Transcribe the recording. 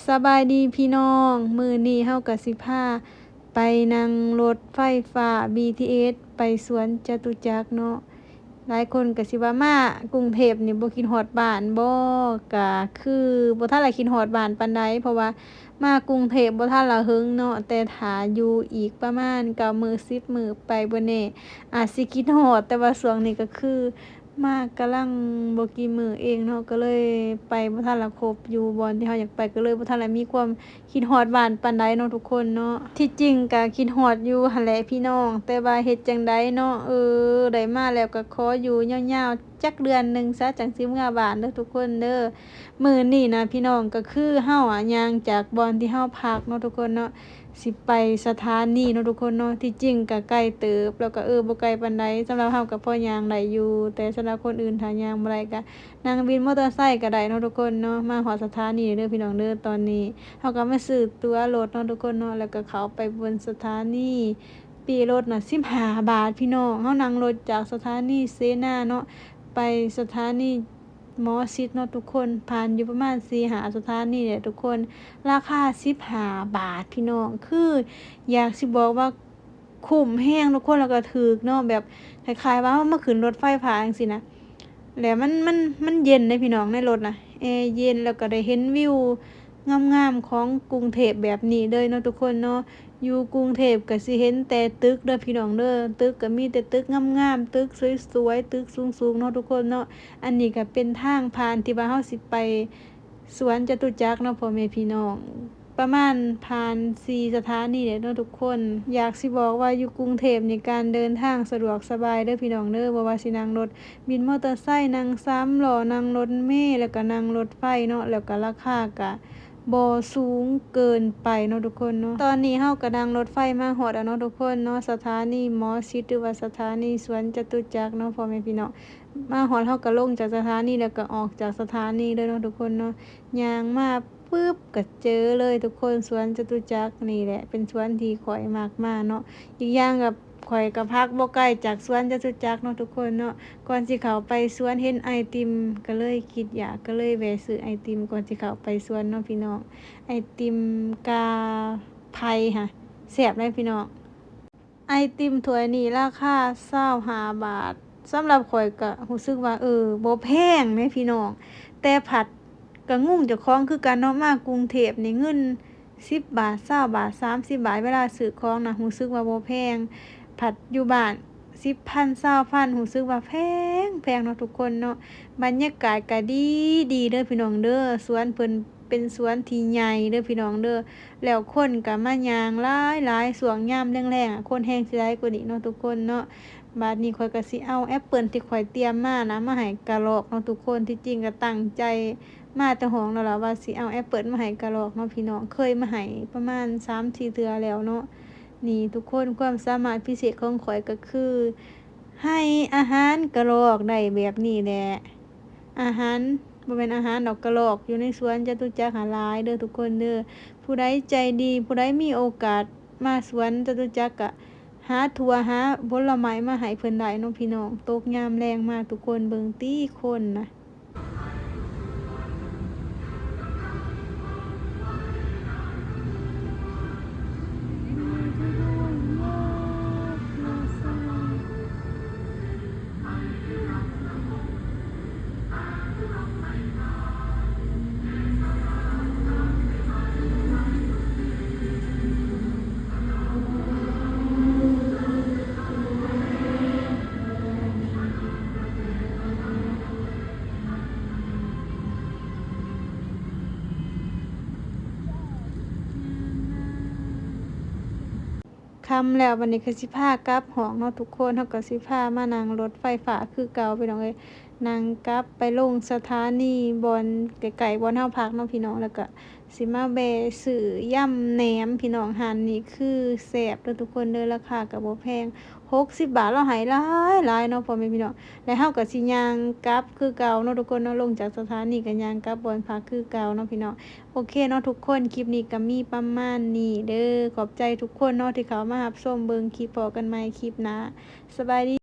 ສະບາຍດີພີ່ນ້ອງ, ມື້ນີ້ເຮົາກໍຊິພາໄປນັ່ງລົດໄຟຟ້າ ບີທີເອສ ໄປສວນຈະຕຸຈັກເນາະ. ຫຼາຍຄົນກໍຊິວ່າ ມາກຸງເທບນີ້ບໍ່ຄິດຮອດບ້ານບໍ່? ກໍຄືບໍ່ທັນລະຄິດຮອດບ້ານປານໃດ, ເພາະວ່າມາກຸງເທບບໍ່ທັນລະເຫິງເນາະ, ແຕ່ຖ້າຢູ່ອີກປະມານເກົ້າມື້ ສິບມື້ ໄປບໍ່ແນ່ອາດຊິຄິດຮອດ, ແຕ່ວ່າຊ່ວງນີ້ກໍຄື ມາກຳລັງບໍ່ກີ່ມື້ເອງເນາະ, ກໍເລີຍໄປບໍ່ທັນລະຄົບຢູ່ບ່ອນທີ່ເຮົາຢາກໄປ, ກໍເລີຍບໍ່ທັນລະມີຄວາມຄິດຮອດບ້ານປານໃດເນາະທຸກຄົນເນາະ. ທີ່ຈິງກໍຄິດຮອດຢູ່ຫັ້ນແຫຼະພີ່ນ້ອງ, ແຕ່ວ່າເຮັດຈັ່ງໃດເນາະ, ເອີ ໄດ້ມາແລ້ວກໍຂໍຢູ່ຍາວໆຈັກເດືອນໜຶ່ງຊະ ຈັ່ງຊິເມືອບ້ານເດີທຸກຄົນເດີ. ມື້ນີ້ນະພີ່ນ້ອງ, ກໍຄືເຮົາອະຍ່າງຈາກບ່ອນທີ່ເຮົາພັກເນາະທຸກຄົນເນາະ ຊິໄປສະຖານີເນາະທຸກຄົນເນາະ. ທີ່ຈິງກະໄກເຕີບ ແລ້ວກະ ເອີ ບໍ່ໄກປານໃດ, ສຳລັບເຮົາກະພໍຍ່າງໄດ້ຢູ່, ແຕ່ສຳລັບຄົນອື່ນຖ້າຍ່າງບໍ່ໄດ້ກະນັ່ງວິນມໍເຕີໄຊກະໄດ້ເນາະທຸກຄົນເນາະ. ມາຮອດສະຖານີເດີພີ່ນ້ອງເດີ, ຕອນນີ້ເຮົາກະມາຊື້ຕົ໋ວລົດເນາະທຸກຄົນເນາະ, ແລ້ວກະເຂົ້າໄປບົນສະຖານີ. ປີ້ລົດນະສິບຫ້າບາດພີ່ນ້ອງ, ເຮົານັ່ງລົດຈາກສະຖານີເສນາເນາະ ໄປສະຖານີ ໝໍຊິດເນາະທຸກຄົນ, ຜ່ານຢູ່ປະມານສີ່ຫ້າສະຖານີແຫຼະທຸກຄົນ. ລາຄາສິບຫ້າບາດພີ່ນ້ອງ, ຄືຢາກຊິບອກວ່າຄຸ້ມແຮງທຸກຄົນ, ແລ້ວກໍຖືກເນາະ, ແບບຄ້າຍໆວ່າເຮົາມາຂຶ້ນລົດໄຟຟ້າຈັ່ງຊີ້ນະ. ແລ້ວມັນ ມັນ ມັນເຢັນເດ້ພີ່ນ້ອງ, ໃນລົດນະແອເຢັນ, ແລ້ວກໍໄດ້ເຫັນວິວງາມໆຂອງກຸງເທບແບບນີ້ເລີຍເນາະທຸກຄົນເນາະ. ຢູ່ກຸງເທບກໍຊິເຫັນແຕ່ຕຶກເດີພີ່ນ້ອງເດີ, ຕຶກກໍມີແຕ່ຕຶກງາມໆ, ຕຶກສວຍໆ, ຕຶກສູງໆເນາະທຸກຄົນເນາະ. ອັນນີ້ກໍເປັນທາງຜ່ານທີ່ວ່າເຮົາຊິໄປສວນຈະຕຸຈັກເນາະ ພໍ່ແມ່ພີ່ນ້ອງ, ປະມານຜ່ານສີ່ສະຖານີແຫຼະເນາະທຸກຄົນ. ຢາກຊິບອກວ່າຢູ່ກຸງເທບນີ້ການເດີນທາງສະດວກສະບາຍເດີພີ່ນ້ອງເດີ, ບໍ່ວ່າຊິນັ່ງລົດວິນມໍເຕີໄຊ, ນັ່ງສາມລໍ້, ນັ່ງລົດເມ ແລ້ວກໍນັ່ງລົດໄຟເນາະ, ແລ້ວກໍລາຄາກໍ ບໍ່ສູງເກີນໄປເນາະທຸກຄົນເນາະ. ຕອນນີ້ເຮົາກໍນັ່ງລົດໄຟມາຮອດແລ້ວເນາະທຸກຄົນເນາະ, ສະຖານີໝໍຊິດ ຫຼືວ່າສະຖານີສວນຈະຕຸຈັກເນາະ ພໍ່ແມ່ພີ່ນ້ອງ. ມາຮອດເຮົາກໍລົງຈາກສະຖານີ ແລ້ວກໍອອກຈາກສະຖານີເລີຍເນາະທຸກຄົນເນາະ. ຍ່າງມາປຶບກໍເຈີເລີຍທຸກຄົນ, ສວນຈະຕຸຈັກນີ້ແຫຼະ ເປັນສວນທີ່ຂ້ອຍມັກມາເນາະ. ອີກຢ່າງກໍ ຂ້ອຍກໍພັກບໍ່ໄກຈາກສວນຈະຕຸຈັກເນາະທຸກຄົນເນາະ. ກ່ອນຊິເຂົ້າໄປສວນເຫັນໄອຕິມ ກໍເລີຍຄິດຢາກ ກໍເລີຍແວ່ຊື້ໄອຕິມກ່ອນຊິເຂົ້າໄປສວນເນາະພີ່ນ້ອງ. ໄອຕິມກາໄພຫະ ແຊບເດ້ພີ່ນ້ອງ. ໄອຕິມຖ້ວຍນີ້ລາຄາຊາວຫ້າບາດ, ສຳລັບຂ້ອຍກໍຮູ້ສຶກວ່າ ເອີ ບໍ່ແພງເດ້ພີ່ນ້ອງ, ແຕ່ພັດ ກໍງົງເຈົ້າຂອງຄືກັນເນາະ, ມາກຸງເທບນີ້ເງິນສິບບາດ ຊາວບາດ ສາມສິບບາດ ເວລາຊື້ຂອງນະ ຮູ້ສຶກວ່າບໍ່ແພງ, ພັດຢູ່ບ້ານສິບພັນ ຊາວພັນ ຮູ້ສຶກວ່າແພງ ແພງເນາະທຸກຄົນເນາະ. ບັນຍາກາດກໍດີ ດີເດີພີ່ນ້ອງເດີ, ສວນເພິ່ນເປັນສວນທີ່ໃຫຍ່ເດີພີ່ນ້ອງເດີ, ແລ້ວຄົນກໍມາຍ່າງຫຼາຍໆ ຊ່ວງຍາມແລງໆ ອະ ຄົນແຮງຊິຫຼາຍກວ່ານີ້ເນາະທຸກຄົນເນາະ. ບາດນີ້ຂ້ອຍກໍຊິເອົາແອັບເປິ້ນທີ່ຂ້ອຍຕຽມມານະ ມາໃຫ້ກະລອກເນາະທຸກຄົນ. ທີ່ຈິງກໍຕັ້ງໃຈມາແຕ່ຫ້ອງແລ້ວລະວ່າຊິເອົາແອັບເປິ້ນມາໃຫ້ກະລອກເນາະພີ່ນ້ອງ, ເຄີຍມາໃຫ້ປະມານສາມສີ່ເທື່ອແລ້ວເນາະ. ນີ້ທຸກຄົນ, ຄວາມສາມາດພິເສດຂອງຂ້ອຍກໍຄື ໃຫ້ອາຫານກະລອກໄດ້ແບບນີ້ແຫຼະ. ອາຫານ ບໍ່ແມ່ນອາຫານດອກ, ກະລອກຢູ່ໃນສວນຈະຕຸຈັກຫັ້ນຫຼາຍເດີທຸກຄົນເດີ. ຜູ້ໃດໃຈດີ ຜູ້ໃດມີໂອກາດມາສວນຈະຕຸຈັກ ກະຫາຖົ່ວຫາຜົນລະໄມ້ມາໃຫ້ເພິ່ນໄດ້ເນາະພີ່ນ້ອງ. ຕົກຍາມແລງມາທຸກຄົນເບິ່ງຕິຄົນນະ. ຄ່ຳແລ້ວ ບັດນີ້ກໍຊິພາກັບຫ້ອງເນາະທຸກຄົນ. ເຮົາກໍຊິພາມານັ່ງລົດໄຟຟ້າຄືເກົ່າ ພີ່ນ້ອງເອີຍ, ນັ່ງກັບໄປລົງສະຖານີບ່ອນໃກ້ໆ ບ່ອນເຮົາພັກເນາະພີ່ນ້ອງ, ແລ້ວກໍ ຊິມາແວ່ຊື້ຢຳແໜມພີ່ນ້ອງ. ຮ້ານນີ້ຄືແຊບເດີທຸກຄົນເດີ, ລາຄາກໍບໍ່ແພງ ຫົກສິບບາດ ລາວໃຫ້ຫຼາຍໆເນາະ ພໍ່ແມ່ພີ່ນ້ອງ. ແລ້ວເຮົາກໍຊິຍ່າງກັບຄືເກົ່າເນາະທຸກຄົນເນາະ, ລົງຈາກສະຖານີກໍຍ່າງກັບບ່ອນພັກຄືເກົ່າເນາະພີ່ນ້ອງ. ໂອເຄເນາະທຸກຄົນ, ຄລິບນີ້ກໍມີປະມານນີ້ເດີ. ຂອບໃຈທຸກຄົນເນາະທີ່ເຂົ້າມາຮັບຊົມເບິ່ງຄລິບ, ພໍ້ກັນໃໝ່ຄລິບໜ້າ. ສະບາຍດີ.